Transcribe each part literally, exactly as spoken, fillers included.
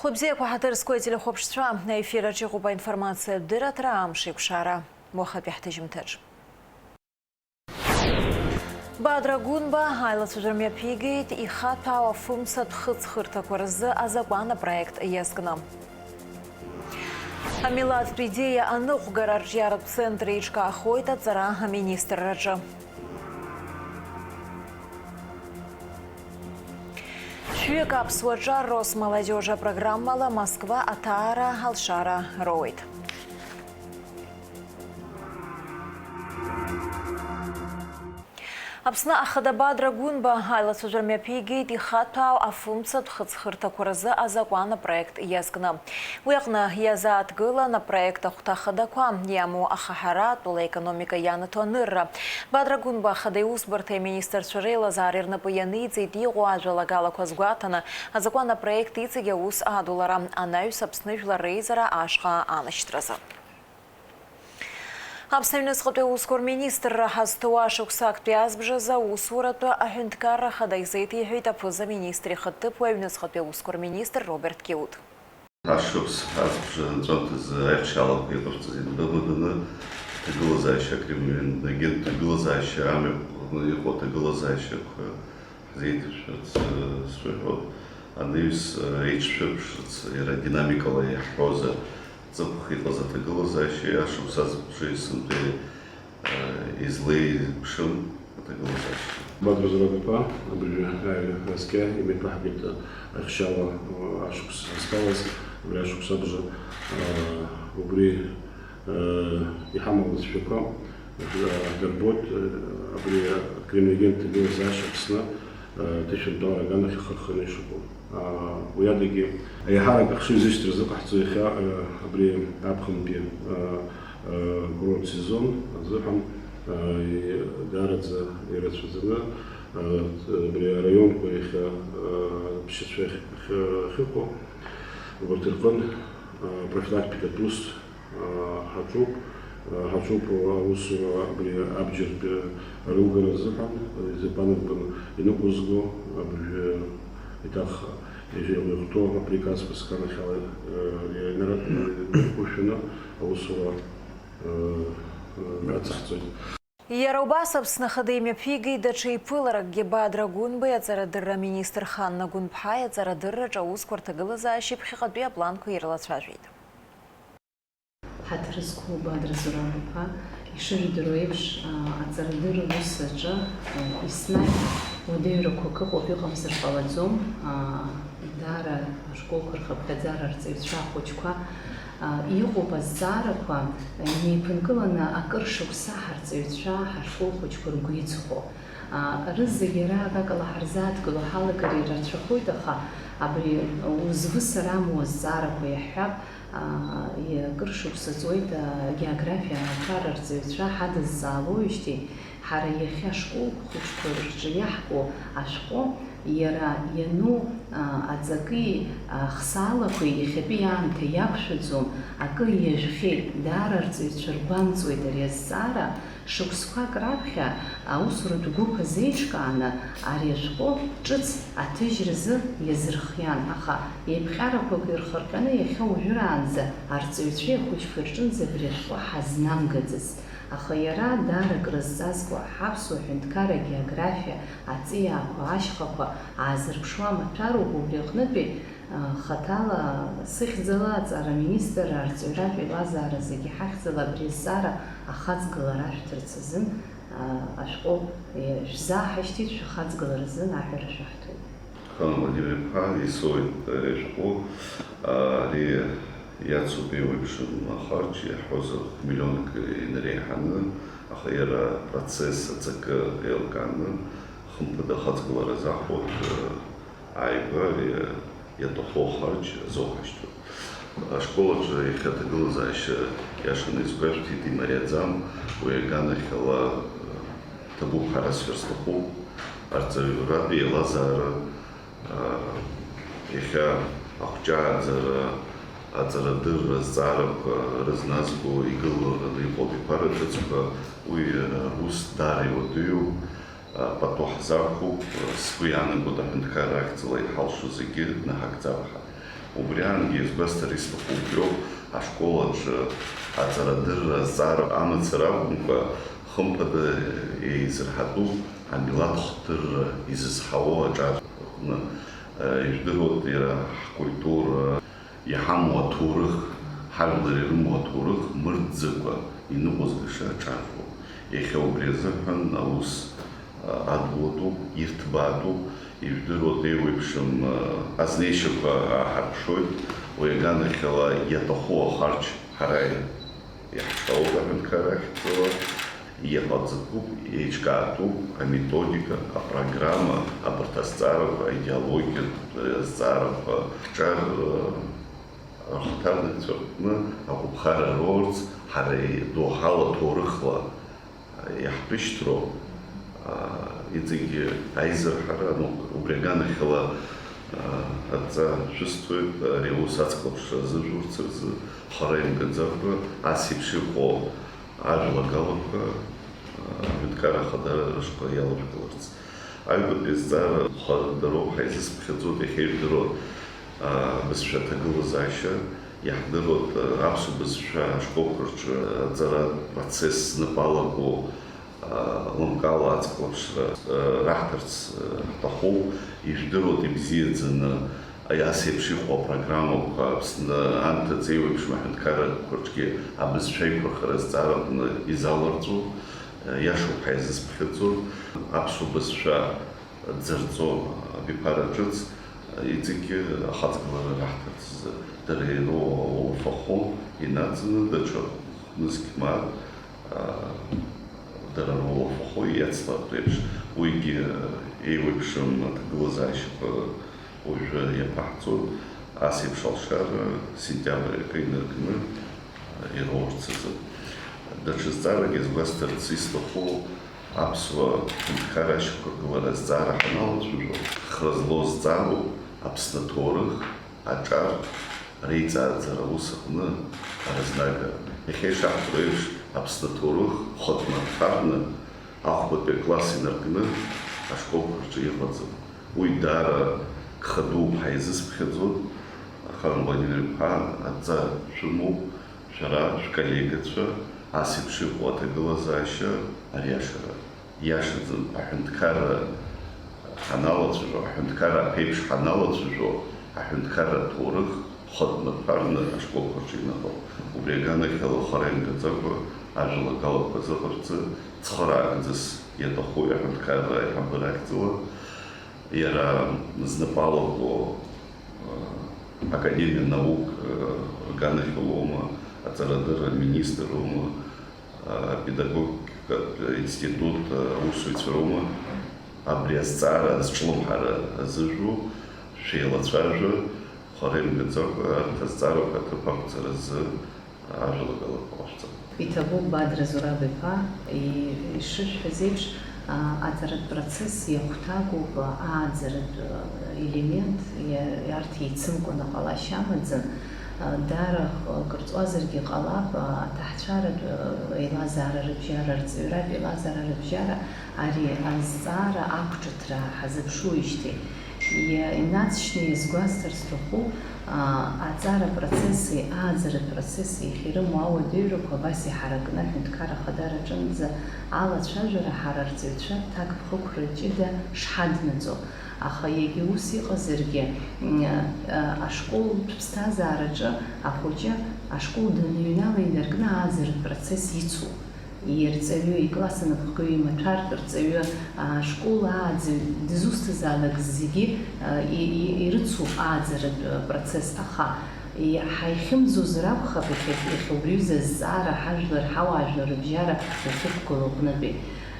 Хәыбзиақәа ҳаҭыр зқәу ателехәаԥшцәа, аефир аҿы иҟоуп аинформациатә дырраҭара «Амш еиқәшара» уахатәи ҳҭыжьымҭаҿ. Бадра Гәынба аилацәажәара мҩаԥигеит ихаҭәаау афымцатә хыҵхырҭақәа рзы азакәан апроект иазкны. Амилаҭтә идеиа аныҟәгара арҿиаратә центр еиҿкаахоит аҵара аминистрраҿы. Шәҩык аԥсуа ҿар Росмолодежь апрограммала Москва аҭаара алшара роуеит. Аԥсны Ахада Бадра Гәынба аилацәажәара мҩаԥигеит ихаҭәаау афымцатә хыҵхырҭақәа рзы азакәан апроект иазкны. Уи аҟны иазааҭгылан апроект ахәҭа хадақәа иамоу ахаҳара, атәыла аекономика ианаҭо анырра. Бадра Гәынба Ахада Иусбарҭа аминистрцәа реилазаара рнапы ианиҵеит иҟоу ажәалагалақәа азгәаҭаны, азакәан апроект иҵегь аус адулара, анаҩс Аԥсны Жәлар Реизара ашҟа анашьҭразы. Аԥсны Аҩныҵҟатәи аусқәа рминистрра ҳазҭоу ашықәс актәи азбжазы аусуратә аҳәынҭқарра ахада изеиҭеиҳәеит аԥыза-министр ихаҭыԥуаҩ аҩныҵҟатәи аусқәа рминистр Роберт Киут. Ашықәс азбжа анҵәамҭазы аихшьаалақәа иҟарҵаз инарываганы, аҭагылазаашьа, акриминогентә ҭагылазаашьа, амҩақәа рҟны иҟоу аҭагылазаашьақәа ҳзеиҭашәҳәарц, э, сшәыҳәоит. Анаҩс, э, еиҿшәырԥшырц, иара динамикала иаҳҳәозар, ҵыԥх иҟаз аҭагылазаашьа, ашықәс азбжеи сынтәеи, э, излеиԥшым аҭагылазаашьа. Бадра Зураб-иԥа, абыржәы аҩ-, наскьа имҩаԥаҳгеит, э, аихшьала, э, ашықәс ҳазҭалаз, абри ашықәс абжа, э, убри Иҳамоу абызшәақәа дырбоит, абри акриминогенттә ҭагылазаашьа Аԥсны аҭышәынтәалара аганахь ихырхәаны ишыҟоу. Уи адагьы, еиҳарак ахшыҩзышьҭра зыҟаҳҵо иахьа абри аԥхынтәи акурорт сезон азыҳәан даараӡа ирацәаӡаны абри араионқәа иахьа ԥшьацәа ахьыҟоу убарҭ рҟын профилактикатә ус ҳаҿуп, ҳаҿуп аусура абри абџьартә рылгара азыҳәан, изакәанырбан иныҟәызго абыржәы еиҭах иахьа иахәҭоу априказқәа сганахьала инарықәыршәаны аусура ацаҳҵоит. Иара убас Аԥсны Ахада имҩаԥигеит даҽа еиԥыларакгьы. Бадра Гәынбеи аҵарадырра аминистр Ханна Гәынԥҳаи аҵарадырраҿы аусқәа рҭагылазаашьеи ԥхьаҟатәи апланқәа ирылацәажәеит. Ҳаҭыр зқәу Бадра Зураб-иԥа, ишыжәдыруа еиԥш, а, аҵарадырра ус аҿы, а, еснагь уадаҩрақәак ыҟоуп, иҟамзар ҟалаӡом. А, даара ашколқәа рхыԥхьаӡара арҵаҩцәа ахәыҷқәа, а, иҟоуп азҵаарақәа, а, инеиԥынкыланы акыр шықәса ҳарҵаҩцәа, ҳашкол хәыҷқәа ргәы иҵхо. А, рызегьы ара акакала ҳарзааҭгыло ҳалагар ирацәахоит, аха абри узвысыр амуа азҵаарақәа иаҳҳәап. Аа, акыр шықәса ҵуеит, аа, агеографиа аҿар арҵаҩцәа ҳадызҵаалоижьҭеи, ҳара иахьа ашкол хәыҷқәа рҿы иаҳку ашәҟәы, иара иану, аа, аҵаки, аа, хсаалақәеи иахьатәи аамҭа иақәшәаӡом, акы иажәхьеит, даара арҵаҩцәа ргәамҵуеит ари азҵаара, Шықәсқәак раԥхьа аусуратә гәыԥ азеиҿкааны ари ашәҟәы ҿыц аҭыжьразы иазырхиан, аха еиԥҟьарақәак ирхырҟьаны иахьа уажәраанӡа арҵаҩцәеи ахәыҷқәеи рҿынӡа абри ашәҟәы ҳазнамгаӡац. Аха иара даара крызҵазкуа, ҳаԥсуа ҳәынҭқарра агеографиа, аҵиаақәа, ашьхақәа аазырԥшуа амаҭәароуп, убри аҟнытәи Хаҭала сыхьӡала аҵара аминистрра арҵаҩратә еилазаара зегьы ҳахьӡала абри азҵаара ахаҵгылара ашәҭарц азын, а, ашәҟәы, е, шәзааҳашьҭит, шәахаҵгылара азын аҳәара шәаҳҭоит. Хана Владимир-иԥа, исоуит ари ашәҟәы, а, ари иацуп еиуеиԥшым ахарџь, иаҳҳәозар, хә-миллионк инареиҳаны, аха иара апроцесс аҵакы еилкааны, хымԥада ахаҵгылара азаҳуеит, а, Ааигәа иа-, иаҭаху ахарџь азоуҳашьҭуеит. Ашкол аҿы иахьа аҭагылазаашьа иашаны изгәашәҭеит, имариаӡам, уи аганахьала, э, ҭабуп ҳәа расҳәар сҭахуп. Арҵаҩратә еилазаара, э, иахьа ахәҷааӡара, аҵарадырра азҵаарақәа рызназго игылараны иҟоуп иԥара ҿыцқәа, уи, э, рус даара иуадаҩуп. Пату ҳзақәуп, сгәы иаанагоит, аҳәынҭқарра ахьӡала иҳалшо зегьы днаҳагӡап ҳәа. Убри аангьы иазгәасҭар исҭаху убриоуп, ашкол аҿы аҵарадырра азҵаара амацара акәымкәа, хымԥада еизырҳатәуп амилаҭ хдырра изызҳауа аҿар рҟны. Ижәдыруеит, иара ҳкультура, иҳамоу аҭоурых, ҳажәлар ирымоу аҭоурых мырӡыкәа иныҟәызгаша аҿар роуп. Иахьа убри азыҳәан аус адулатәуп, ирҭбаатәуп, ижәдыруеит, еиуеиԥшым азнеишьақәа ааҳарԥшуеит, уи аганахьала иаҭаху ахарџь ҳара иаҳшауп аҳәынҭқарра ахьӡала, иҟаҵатәуп, еиҿкаатәуп аметодика, апрограмма, абарҭ азҵаарақәа, аидеологиатә азҵаарақәа, ҳҿар рхаҭарнакцәа рҟны ақәыԥхара роурц ҳара доуҳала ҭоурыхла иаҳтәышьҭроуп, аа, иҵегьы аизырҳара, ну, убри аганахьала, аа, адҵа шәысҭоит, ари аус ацклаԥшра азыжәурц рзы, хара имгаӡакәа, ас еиԥш иҟоу ажәлагалақәа, аа, аҳәынҭқарра ахадара рышҟа иалажәгаларц. Аҩбатәи азҵаара хадара роуп ҳаизысԥхьаӡоит, иахьа ижәдыруа, аа, бызшәа аҭагылазаашьа, иаҳдыруеит, аа, аԥсуа бызшәа ашколқәа рҿы аҵаратә процесс знапы алаку, аа, лымкаала ацклаԥшра, аа, раҳҭарц, аа, ҳҭахуп, ижәдыруеит ибзиаӡаны, ас еиԥш иҟоу апрограммақәа Аԥсны анҭыҵ еиуеиԥшым аҳәынҭқаррақәа рҿгьы абызшәа аиқәырхара азҵаара аҟны изаларҵәо, иашоуп ҳаизысԥхьаӡо, аԥсуа бызшәа дзырҵо абиԥара ҿыц, иҵегьгьы ахаҵгылара раҳҭарц азы дара ироуа ауалафахәы инаҵаны даҽа хәнызқь мааҭ, аа, дара руалафахәы иацлартә еиԥш, уигьы еиуеиԥшым аҭагылазаашьақәа уажәы иаԥаҳҵоит, ас еиԥш алшара сентиабр акы инаркны ироурц азы. Даҽа зҵаарак иазгәасҭарц исҭаху, аԥсуа ҳәынҭқарра ашьақәыргылара азҵаара ҳаналацәажәо, хра злоу зҵаароуп Аԥсны аҭоурых, аҿар реиҵааӡара аус аҟны аразнагара. Иахьа ишаҳҳәо еиԥш, Аԥсны аҭоурых хатә маҭәарны ахәбатәи акласс инаркны ашколқәа рҿы иҟаӡам. Уи даара гха дууп ҳәа изысԥхьаӡоит, аха Владимир-иԥа адҵа шәымоуп, шәара, шәколлегацәа, ас еиԥш иҟоу аҭагылазаашьа ариашара. Иашаӡам, аҳәынҭқарра ҳаналацәажәо, аҳәынҭқарра аԥеиԥш ҳаналацәажәо, аҳәынҭқарра аҭоурых хатә маҭәарны ашколқәа рҿы иныҟәап. Убри аганахьала хара имгаӡакәа ажәалагалақәа азыҟарҵа цхыраагӡас иаҭаху аҳәынҭқарра аиҳабыра ахьӡала иара знапы алаку, а, Академиа наук, а, рганахьалоума, аҵарадырра аминистр роума, а, апедагогикатә институт, а, аусзуҩцәа роума, абри азҵаара азҿлымҳара азыжәу шәеилацәажәа, хара имгаӡакәа арҭ азҵаарақәа аҭыԥ ақәҵаразы ажәалагалақәа ҟашәҵа. Иҭабуп, Бадра Зураб-иԥа, и-, ишышәҳәаз еиԥш, а, аҵаратә процесс иахәҭакуп, а, ааӡаратә, а, елемент, иа-, арҭ еицымкәаны ҟалашьа амаӡам. А, даара, а, кыр ҵуазаргьы ҟалап, а, аҭаацәаратә, а, еилазаара рыбжьара, арҵаҩратә еилазаара рыбжьара ари азҵаара ақәҿыҭра ҳазыԥшуижьҭеи. Иа-, инаҵшьны иазгәасҭар сҭахуп, аа, аҵара процесси ааӡаратә процесси иахьирымоу ауадаҩрақәа абас иҳаракны аҳәынҭқар ахадара аҿынӡа алацәажәара ҳара арҵаҩцәа ҭакԥхықәра ҷыда шҳаднаҵо. Аха иагьа ус иҟазаргьы, м, а, ашколтә ԥсҭазаараҿы ахәыҷы ашкол даныҩнала инаркны ааӡаратә процесс ицуп. Ирҵаҩы, икласс анапхгаҩы имаҭәартә рҵаҩы, ашкол ааӡаҩ дызусҭазаалак зегьы, а, и-, и-, ирыцуп ааӡаратә, а, процесс, аха иаҳа ихьымӡозар акәхап, иахьа, иахьа убри аҩыза азҵаара ҳажәлар, ҳауаажәлар рыбжьара уахьықәгылоу аҟнытәи.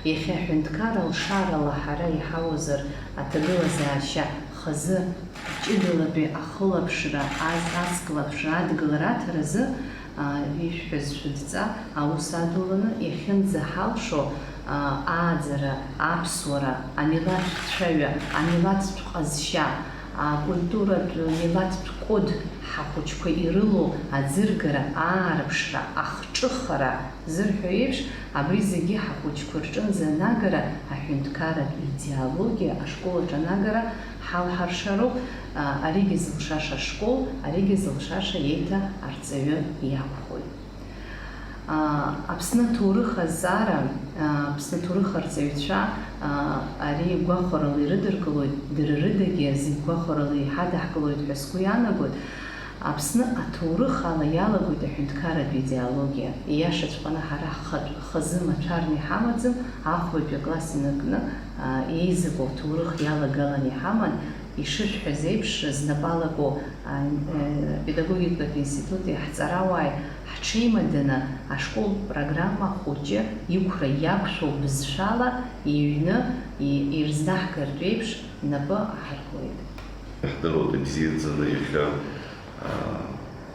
Иахьа аҳәынҭқар алшарала ҳара иҳауазар аҭагылазаашьа хазы ҷыдалатәи ахылаԥшра, аз-, ацклаԥшра адгылара аҭаразы, аа, ишәҳәаз шәыдҵа аус адуланы иахьынӡаҳалшо, аа, ааӡара, аԥсуара, амилаҭтә цәаҩа, амилаҭтә ҟазшьа, акультуратә, милаҭтә код ҳахәыҷқәа ирылоу аӡыргара, аарԥшра, ахҿыхара зырҳәо еиԥш, абри зегьы ҳахәыҷқәа рҿынӡа анагара, аҳәынҭқарратә идеологиа ашкол аҿы анагара Ҳалҳаршароуп, а, аригьы зылшаша ашкол, аригьы зылшаша еиҭа арҵаҩы иакәхоит. А, Аԥсны аҭоурых азҵаара, а, Аԥсны аҭоурых арҵаҩцәа, а, ари гәахәарала ирыдыркылоит, дара рыдагьы зегь гәахәарала иҳадаҳкылоит ҳәа сгәы иаанагоит. Аԥсны аҭоурых ала иалагоит аҳәынҭқарратә идеологиа. Ииашаҵәҟьаны ҳара ҳхатә хазы мацәарны иҳамаӡам, ахәбатәи акласс инаркны, а, еизакуа ҭоурых иалагаланы иҳаман, ишышәҳәаз еиԥш, знапы алаку, а, э, педагогикатә институти ҳҵарауааи ҳҽеимаданы ашколтә программа хәыҷы иқәра иақәшәоу бызшәала иҩны и-, ирызнаҳгартә еиԥш напы аҳаркуеит. Иаҳдыруеит ибзиаӡаны иахьа, а,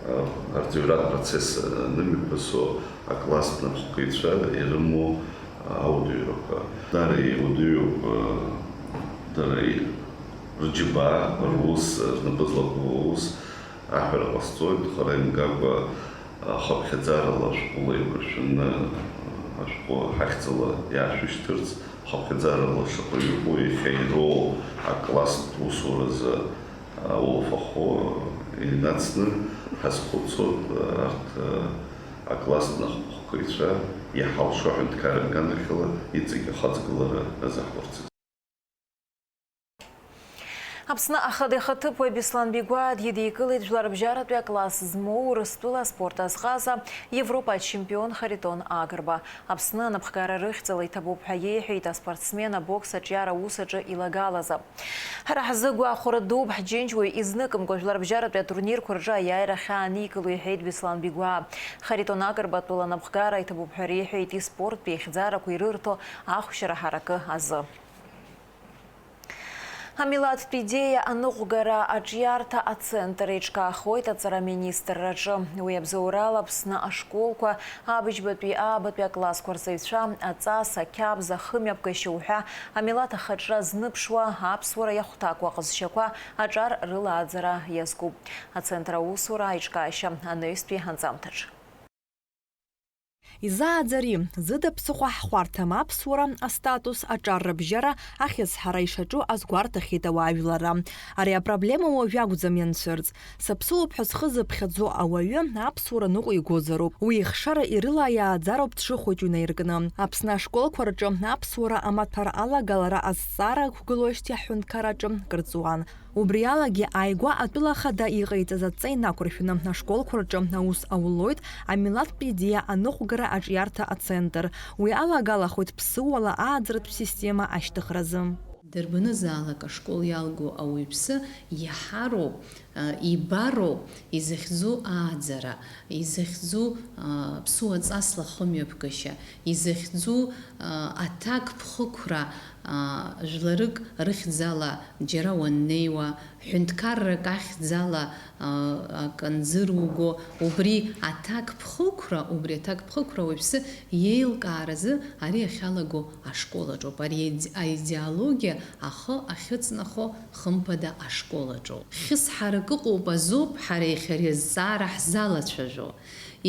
а, арҵаҩратә процесс анымҩаԥысуа акласстә напхгаҩцәа ирымоу, а, аудиурақәа. Дара иудиоуп, а, дара и-, рџьабаа, рус, рнапы злаку аус аҳәара ҟасҵоит, хара имгакәа, а, хыԥхьаӡарала ашәҟәыла еиқәыршәаны, а, ашәҟәы ҳахьӡала иаашәышьҭырц, хыԥхьаӡарала шаҟаҩ ыҟоу, иахьа ироуа акласстә усуразы, а, улафахәы инацны ҳазхәыцуа, а, арҭ, а, акласстә напхгаҩцәа иҳалшо аҳәынҭқарра аганахьала иҵегь ахаҵгылара азаҳурц азы. Аԥсны ахада ихаҭыԥуаҩ Беслан Бигәаа дидикылеит жәларбжьаратәи акласс змоу Урыстәыла аспорт азҟаза, Европа ачемпион Харитон Агрба. Аԥсны анапхгара рыхьӡала иҭабуп ҳәа иеиҳәеит аспортсмен абокс аҿиара аус аҿы илагалазы. Ҳара ҳзы гәахәара дууп ҳџьынџьуаҩ изныкымкәа жәларбжьаратәи атурнирқәа рҿы аиааира ахьаа аникыло, иҳәеит Беслан Бигәаа. Харитон Агрба атәыла анапхгара иҭабуп ҳәа реиҳәеит испорттә еихьӡарақәа ирырҭо ахәшьара ҳаракы азы. Амилаҭтә идеиа аныҟәгара аҿиарҭа ацентр еиҿкаахоит аҵара министрраҿы. Уи абзоурала Аԥсны ашколқәа абыжьбатәи аабатәи аклассқәа рҵаҩцәа аҵас, ақьабз, ахымҩаԥгашьа уҳәа амилаҭ ахаҿра зныԥшуа аԥсуара иахәҭакуа аҟазшьақәа аҿар рылааӡара иазкуп. Ацентр аусура аиҿкаашьа анаҩстәи анҵамҭаҿ. Изааӡари, зыда ԥсыхәа ҳхәарҭам аԥсуара, астатус, аҿар рыбжьара, ахьысҳара ишаҿу азгәарҭахьеит ауаажәларра. Ари апроблема уажә акәӡам ианцәырҵ. Саԥсуоуп ҳәа зхы зыԥхьаӡо ауаҩы аԥсуара ныҟәигозароуп. Уи ихшара ирылаиааӡароуп дшыхәыҷу инаиркны. Аԥсны ашколқәа рҿы аԥсуара амаҭәар алагалара азҵаара ықәгылоижьҭеи аҳәынҭқарраҿы кыр ҵуан. Убри алагьы ааигәа атәыла ахада иҟаиҵаз адҵа инақәыршәаны, ашколқәа рҿы аус аулоит амилаҭтә идеиа аныҟәгара аҿиарҭа ацентр. Уи алагалахоит ԥсыуала ааӡаратә система ашьҭыхразы. Дарбанызаалак ашкол иалго ауаҩԥсы иаҳароуп, а, ибароуп изахьӡу ааӡара, изахьӡу, а, ԥсуа ҵасла хымҩаԥгашьа, изахьӡу, а, аҭакԥхықәра, аа, жәларык рыхьӡала џьара уаннеиуа, ҳәынҭқаррак ахьӡала, аа, акы анзыруго, убри аҭакԥхықәра, убри аҭакԥхықәра уаҩԥсы иеилкааразы ари ахьалаго ашкол аҿоуп. Ари аид-, аидеологиа ахы ахьыҵнахо, хымԥада, ашкол аҿоуп. Хьысҳарак ыҟоуп азоуп ҳара иахьа ари азҵаара ҳзалацәажәо.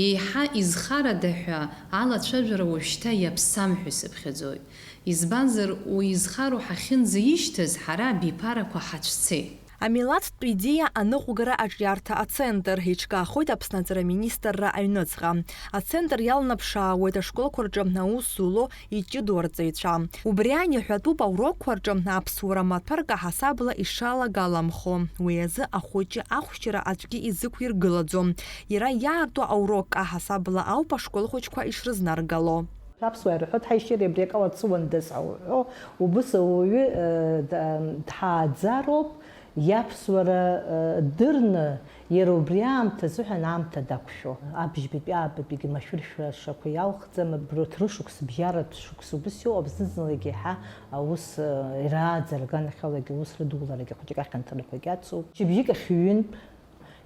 Еиҳа изхарада ҳәа алацәажәара уажәшьҭа иаԥсам ҳәа сыԥхьаӡоит. Избанзар, уи изхароу ҳахьынӡаишьҭаз, ҳара абиԥарақәа ҳацәцеит. Амилаҭтә идеиа аныҟәгара аҿиарҭа ацентр еиҿкаахоит Аԥсны аҵара министрра аҩныҵҟа. Ацентр иалнаԥшаауеит ашколқәа рҿы аус зуло иҷыдоу арҵаҩцәа. Убри ан иҳәатәуп аурокқәа рҿы аԥсуара маҭәарк аҳасабала ишалагаламхо. Уи азы ахәыҷы ахәшьара аӡәгьы изықәиргылаӡом. Иара иаарту аурокк аҳасабала ауп ашкол хәыҷқәа ишрызнаргало. Аԥсуаа ирҳәоит, ҳаишьеи абри акала дсыуандаз ҳәа уҳәо, убыс ауаҩы, э, да-, дҳааӡароуп, иаԥсуара, э, дырны, иара убри аамҭа азыҳәан аамҭа дақәшәо. Абыжьбатәи аабатәигьы машәыршәашақәа иалхӡам, абри урҭ рышықәс, бжьаратә шықәс убыс иоуп, зны-зынлагьы еиҳа аус, э, ирааӡара, аганахьалагьы аус рыдуларагьы хәыҷык ахьанҭарақәагьы ацуп. Шьыбжьык ахь ҩынтә,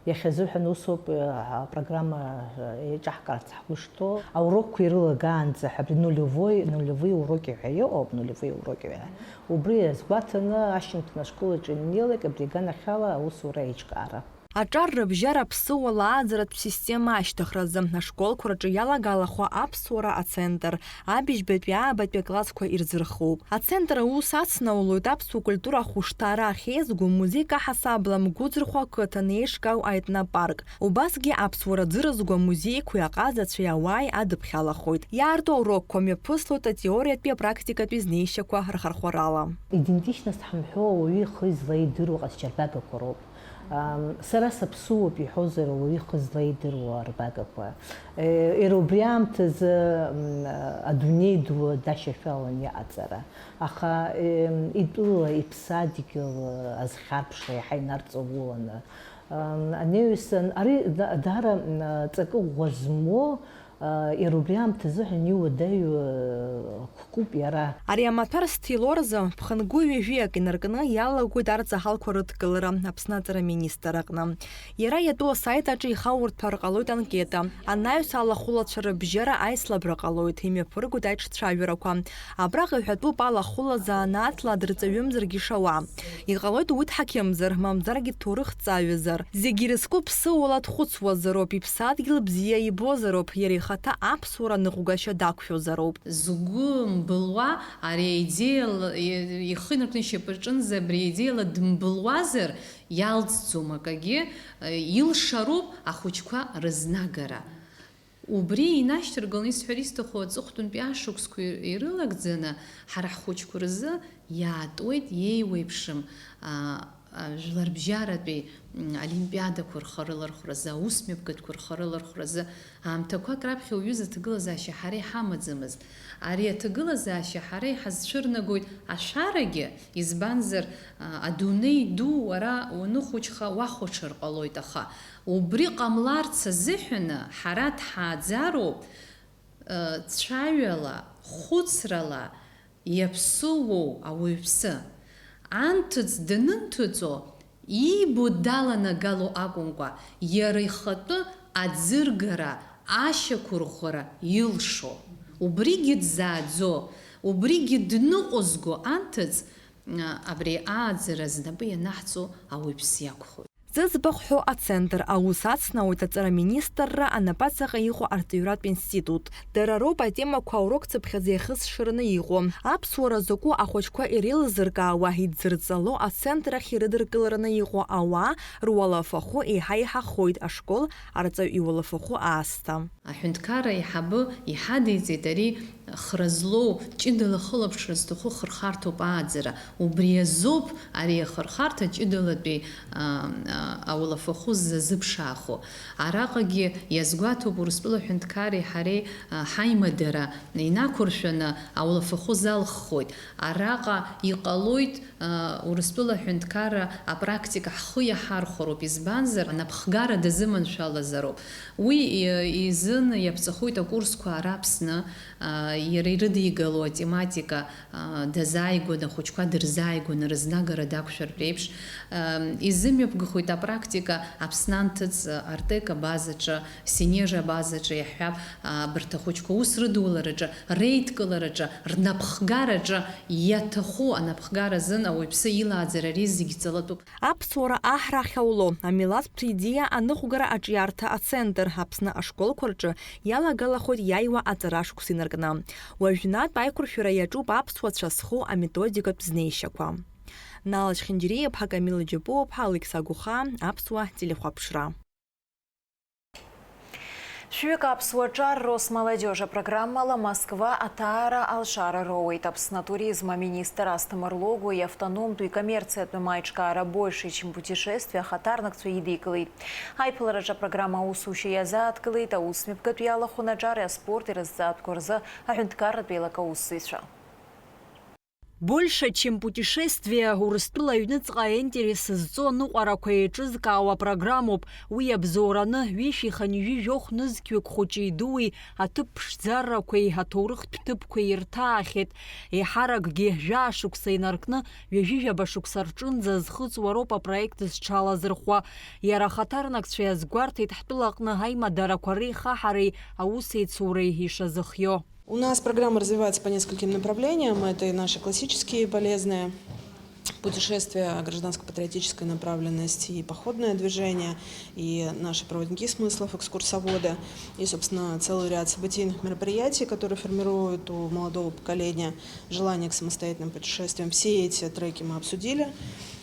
Иахьазыҳәан усоуп, э, апрограмма, э, еиҿаҳкаарц ҳгәы шҭоу. Аурокқәа ирылагаанӡа ҳәа абри нулевой, нулевые уроки ҳәа иҟоуп, нулевые уроки ҳәа. Убри азгәаҭаны, ашьыжьымҭан ашкол аҿы ианнеилак, абри аганахьала аусура еиҿкаара. Аҿар рыбжьара аԥсыуала ааӡаратә система ашьҭыхразы ашколқәа рҿы иалагалахо аԥсуара ацентр абыжьбатәи аабатәи аклассқәа ирзырхоуп. Ацентр аус ацнаулоит аԥсуа культура ахәышҭаара ахьеизго музеик аҳасабала Мгәыӡырхәа ақыҭан еишгау аетнопарк. Убасгьы аԥсуара ӡы рызго амузеиқәеи аҟазацәеи ауааи адыԥхьалахоит. Иаарту аурокқәа мҩаԥыслоит атеориатәи апрактикатәи знеишьақәа рхархәарала. Идентичность ҳамҳәо ауаҩы ихы излаидыруа ҟазшьарбагақәа роуп. Ам, сара саԥсуоуп иҳәозар ауаҩы ихы злаидыруа арбагақәа. Е, иара убри аамҭазы, м, адунеи ду дашьашәалан иҟаҵара. Аха, ем, итәыла, иԥсадгьыл, азхьарԥшра иаҳа инарҵауланы, ам, анаҩсан, ари да-, даара, м, ҵакы ӷәӷәа змоу, а, иара убри аамҭазыҳәан иуадаҩу, а, қәкуп иара. Ари амаҭәар Стилорза ԥхынгәы ҩажәиак инаркны иалагоит арҵаҳалқәа рыдкылара Аԥсны аҵара министр аҟны. Иара иатәу асайт аҿы ихаурҭәаар ҟалоит анкета. Анаҩс алахәылацәа рыбжьара аицлабра ҟалоит, имҩаԥыргоит аиҿцәажәарақәа. Абраҟа иҳәатәуп алахәыла занааҭла дырҵаҩымзаргьы шауа. Иҟалоит уи дҳақьымзар, мамзаргьы дҭоурыхҭҵааҩызар. Зегьы ирызку ԥсыуала дхәыцуазароуп, иԥсадгьыл бзиа ибозароуп, иара ихаҭа аԥсуара ныҟәгашьа дақәшәозароуп. Згәы мбылуа ари аидеиала, ихы инаркны ишьапаҿынӡа абри аидеиала дымбылуазар, иалҵӡом акагьы, илшароуп ахәыҷқәа рызнагара. Убри инашьҭаргыланы исҳәар исҭаху аҵыхәтәантәи ашықәсқәа ирылагӡаны ҳара ҳхәыҷқәа рзы иаатуеит иеиуеиԥшым, а, а, жәларбжьаратәи, м, олимпиадақәа рхарылархәразы, аусмҩаԥгатәқәа рхарылархәразы аамҭақәак раԥхьа уҩыза аҭагылазаашьа ҳара иҳамаӡамызт. Ари аҭагылазаашьа ҳара иҳазцәырнагоит ашәарагьы, избанзар, а, адунеи ду уара уаныхәыҷха уахәаҽыр ҟалоит, аха убри ҟамларц азыҳәаны ҳара дҳааӡароуп, э, цәаҩала, хәыцрала иаԥсыуоу ауаҩԥсы. Анҭыҵ данынҭыҵо, иибо даланагало акәымкәа, иара ихатәы аӡыргара, ашьақәырӷәӷәара илшо. Убригьы дзааӡо, убригьы дныҟәызго анҭыҵ, а, абри ааӡара знапы ианаҳҵо ауаҩԥс иакәхоит. Зыӡбахә ҳәоу ацентр аус ацнаут аҵара министрра анапаҵаҟа иҟоу арҵаҩратә институт. Дара роуп атемақәа аурок цыԥхьаӡа иахьысшараны иҟоу. Аԥсуара закәу ахәыҷқәа иреилзыркаауа, идзырҵало ацентр ахь ирыдыркылараны иҟоу ауаа руалафахәы еиҳа иҳахоит ашкол арҵаҩ иуалафахәы аасҭа. Аҳәынҭқарра аиҳабы иҳадиҵеит ари хра злоу, ҷыдала хылаԥшра зҭаху хырхарҭоуп ааӡара. Убри азоуп ари ахырхарҭа ҷыдалатәи, а, а, ауалафахәы ззазыԥшаахо. Араҟагьы иазгәаҭоуп Урыстәыла аҳәынҭқарреи ҳареи, а, ҳаимадара инақәыршәаны ауалафахәы залххоит. Араҟа иҟалоит, Урыстәыла аҳәынҭқарра апрактика ҳхы иаҳархәароуп, избанзар, анапхгара дазыманшәалазароуп. Уи, и-, изын иаԥҵахоит акурсқәа ара Аԥсны, а, иара ирыдигалоу атематика, а, дазааигәаны, ахәыҷқәа дырзааигәаны рызнагара дақәшәартә еиԥш, а, изымҩаԥгахоит апрактика Аԥсны анҭыҵ, а, Артек абазаҿы, Синеж абазаҿы иаҳҳәап, а, абарҭ ахәыҷқәа аус рыдулараҿы, реидкылараҿы, рнапхгараҿы иаҭаху анапхгара азын ауаҩԥсы илааӡара ари зегь ҵалатәуп. Аԥсуара аҳра ахьауло, амилаҭтә идеиа аныҟәгара аҿиарҭа ацентр Аԥсны ашколқәа рҿы иалагалахоит иааиуа аҵара шықәса инаркны. Уажәнатә аиқәыршәара иаҿуп аԥсуа цәа зхоу аметодикатә знеишьақәа. Нала Чхинџьириаԥҳа, Камила Џьапуаԥҳа, Алықьса Гәыхаа, Аԥсуа телехәаԥшра. Шәҩык аԥсуа ҿар Росмолодежь апрограммала Москва аҭаара алшара роуеит. Аԥсны атуризм аминистр Асҭамыр Логәуа иавтономтәи икоммерциатәым аиҿкаара «Больше, чем путешествие» ахаҭарнакцәа идикылеит. Аиԥылараҿы апрограмма аусушьа иазааҭгылеит аусмҩаԥгатә иалахәын аҿари аспорти рызҵаатәқәа рзы аҳәынҭқарратә еилак аусзуҩцәа. «Больше, чем путешествие» Урыстәыла аҩныҵҟа аинтерес зҵоу аныҟәарақәа еиҿызкаауа апрограммоуп. Уи иабзоураны ҩышәи хынҩажәи жәохә нызқьҩык хәыҷи-дуи аҭыԥ ԥшӡаррақәеи аҭоурыхтә ҭыԥқәеи ирҭаахьеит. Еиҳаракгьы жәаа шықәса инаркны, ҩажәи жәаба шықәса рҿынӡа зхыҵуа роуп апроект зҽалазырхәуа. Иара ахаҭарнакцәа иазгәарҭеит ҳтәылаҟны аимадарақәа реихаҳареи аусеицуреи ишазыхио. У нас программа развивается по нескольким направлениям. Это и наши классические полезные Путешествия гражданско-патриотической направленности и походное движение, и наши проводники смыслов, экскурсоводы, и, собственно, целый ряд событийных мероприятий, которые формируют у молодого поколения желание к самостоятельным путешествиям. Все эти треки мы обсудили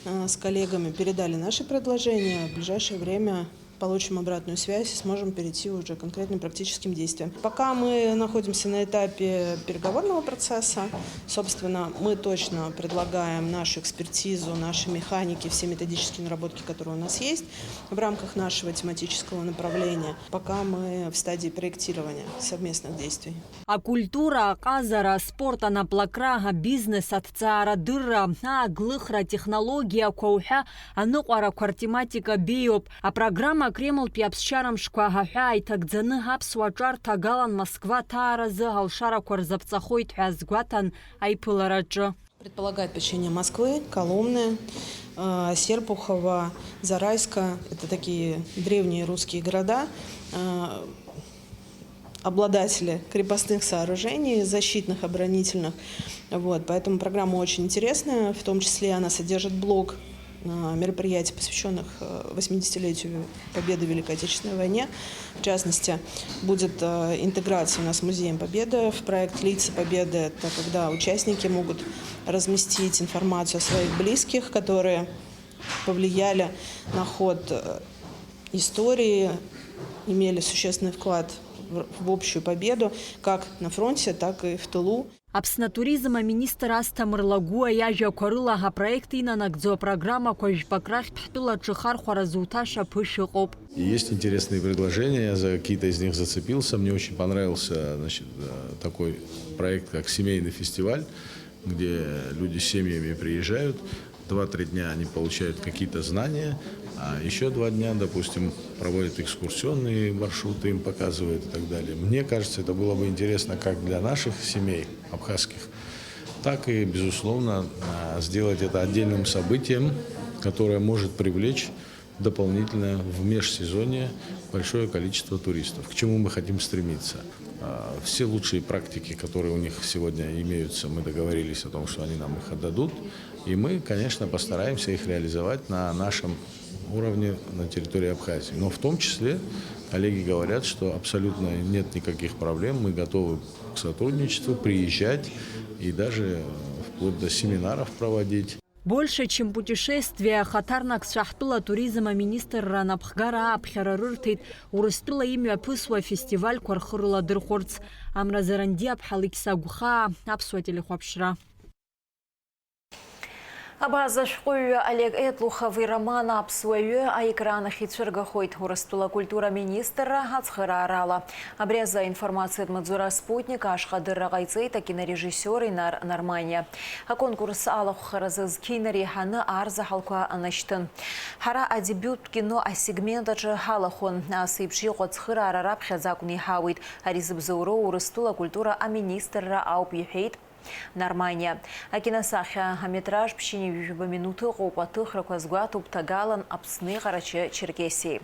э, с коллегами, передали наши предложения. В ближайшее время получим обратную связь и сможем перейти уже к конкретным практическим действиям. Пока мы находимся на этапе переговорного процесса, собственно, мы точно предлагаем нашу экспертизу, наши механики, все методические наработки, которые у нас есть в рамках нашего тематического направления. Пока мы в стадии проектирования совместных действий. Акультура, аҟазара, аспорт, анаплакра, абизнес, аҭҵаарадырра, ааглыхра, атехнологиақәа уҳәа аныҟәарақәа ртематика беиоуп. Апрограмма Кремлтәи аԥсшьара мшқәа аҳәаа иҭагӡаны аԥсуа ҿар ҭагалан Москва аҭааразы алшарақәа рзаԥҵахоит ҳәа азгәаҭан аиԥылараҿы. Предполагает посещение Москвы, Коломны, э, Серпухова, Зарайска. Это такие древние русские города, э, обладатели крепостных сооружений, защитных, оборонительных. Вот, поэтому программа очень интересная, в том числе она содержит блок э, мероприятий, посвященных э, восьмидесятилетию Победы в Великой Отечественной войне. В частности, будет э, интеграция у нас с Музеем Победы в проект «Лица Победы». Это когда участники могут разместить информацию о своих близких, которые повлияли на ход э, истории, имели существенный вклад в, в общую победу как на фронте, так и в тылу. Аԥсны атуризм аминистр Асҭамыр Лагәуа иажәақәа рыла, апроект инанагӡо апрограммақәа жәпак рахьтә ҳтәылаҿы хархәара зуҭаша ԥышә ыҟоуп. И есть интересные предложения, я за какие-то из них зацепился. Мне очень понравился, значит, э, такой проект, как семейный фестиваль, где люди с семьями приезжают, два-три дня они получают какие-то знания, а еще два дня, допустим, проводят экскурсионные маршруты, им показывают и так далее. Мне кажется, это было бы интересно как для наших семей абхазских, так и, безусловно, а, сделать это отдельным событием, которое может привлечь дополнительно в межсезонье большое количество туристов. К чему мы хотим стремиться? А, все лучшие практики, которые у них сегодня имеются, мы договорились о том, что они нам их отдадут. И мы, конечно, постараемся их реализовать на нашем уровне на территории Абхазии. Но в том числе коллеги говорят, что абсолютно нет никаких проблем, мы готовы к сотрудничеству, приезжать и даже э, вплоть до семинаров проводить. Больше, чем путешествие, ахаҭарнакцәа ҳтәыла атуризм аминистрра анапхгара ааԥхьара рырҭеит Урыстәыла имҩаԥысуа афестивальқәа рхы рыладырхәырц. Амра Зарандиаԥҳа, Алықьса Гәхаа, Аԥсуа телехәаԥшра. Абаза ашәҟәыҩҩы Олег Етлухов ироман Аԥсуаҩы аекран ахь ицәыргахоит Урыстәыла акультура аминистрра ацхыраарала. Абри азы аинформациатә маҵзура Спутник ашҟа адырра ҟаиҵеит акинорежиссиор Инар Нарманиа. Аконкурс алахәхаразы зқьи нареиҳаны арзаҳалқәа анашьҭын. Ҳара адебиуттә кино асегмент аҿы ҳалахәын. Ас еиԥш иҟоу ацхыраара раԥхьаӡа акәны иҳауит. Ари зыбзоуроу Урыстәыла акультура аминистрра ауп, иҳәеит Нарманиа. Акиносахьа аметраж ԥшьынҩажәижәаба минуҭ ыҟоуп, аҭыхрақәа азгәаҭоуп ҭагалан Аԥсни Ҟарачы-Черкесиеи.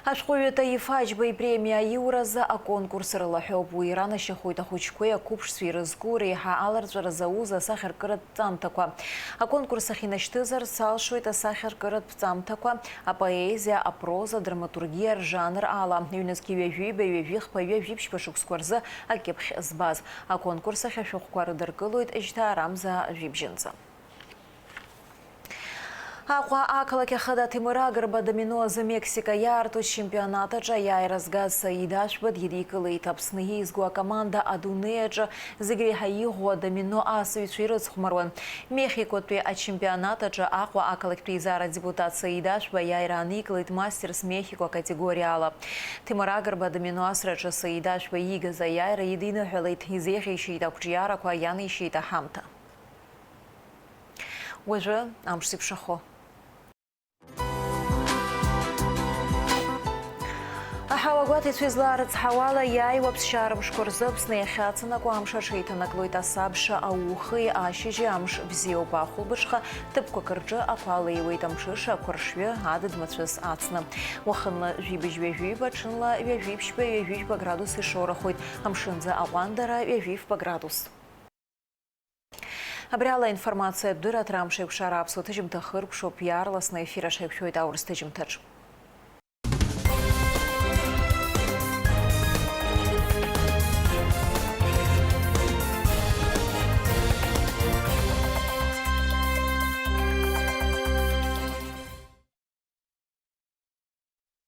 Ашәҟәыҩҩы Таиф Аџьба ипремиа аиуразы аконкурс рылаҳәоуп. Уи иранашьахоит ахәыҷқәеи ақәыԥшцәеи рызку реиҳа аларҵәара зауз асахьаркыратә ԥҵамҭақәа. Аконкурс ахь инашьҭызарц алшоит асахьаркыратә ԥҵамҭақәа, апоезиа, апроза, адраматургиа ржанр ала. Ҩнызқь ҩажәиба, ҩажәихԥа, ҩажәиԥшьба шықәсқәа рзы акьыԥхь збаз. Аконкурс ахь ашәҟәқәа рыдыркылоит жьҭаарамза жәибжьынӡа. Аҟәа ақалақь ахада Ҭемыр Агрба адомино азы Мексика иаарту ачемпионат аҿы аиааира згаз Саид Ашәба дидикылеит. Аԥсны еизго акоманда адунеи аҿы зегь реиҳа иӷәӷәоу адомино асыҩцәа ирыцхәмаруан. Мехикотәи ачемпионат аҿы Аҟәа ақалақьтә еизара адепутат Саид Ашәба аиааира аникылеит мастерс Мехико акатегориала. Ҭемыр Агрба адомино асраҿы Саид Ашәба иигаз аиааира идиныҳәалеит, изеиӷьеишьеит ақәҿиарақәа, ианеишьеит аҳамҭа. Уажәы амш зеиԥшрахо. Аҳауагәаҭаҩцәа излаарыцҳауала, иааиуа аԥсшьара мшқәа рзы Аԥсны иахьацанаго амш аҽеиҭанаклоит. Асабша аухеи ашьыжьи амш бзиоуп, ахәылбыҽха ҭыԥқәак рҿы ақәа леиуеит, амҽыша ақәаршҩы адыд мацәыс ацны. Уахынла жәибжь ҩажәиба, ҽынла ҩажәиԥшьба, ҩажәижәба градус ишоурахоит, амшынӡы аҟәандара ҩажәифба градус. Абри ала аинформациатә дырраҭара Амшеикәшара аԥсуа ҭыжьымҭа хыркәшоуп, иаарласны аефир аҿы иқәшәоит аурыс ҭыжьымҭаҿ.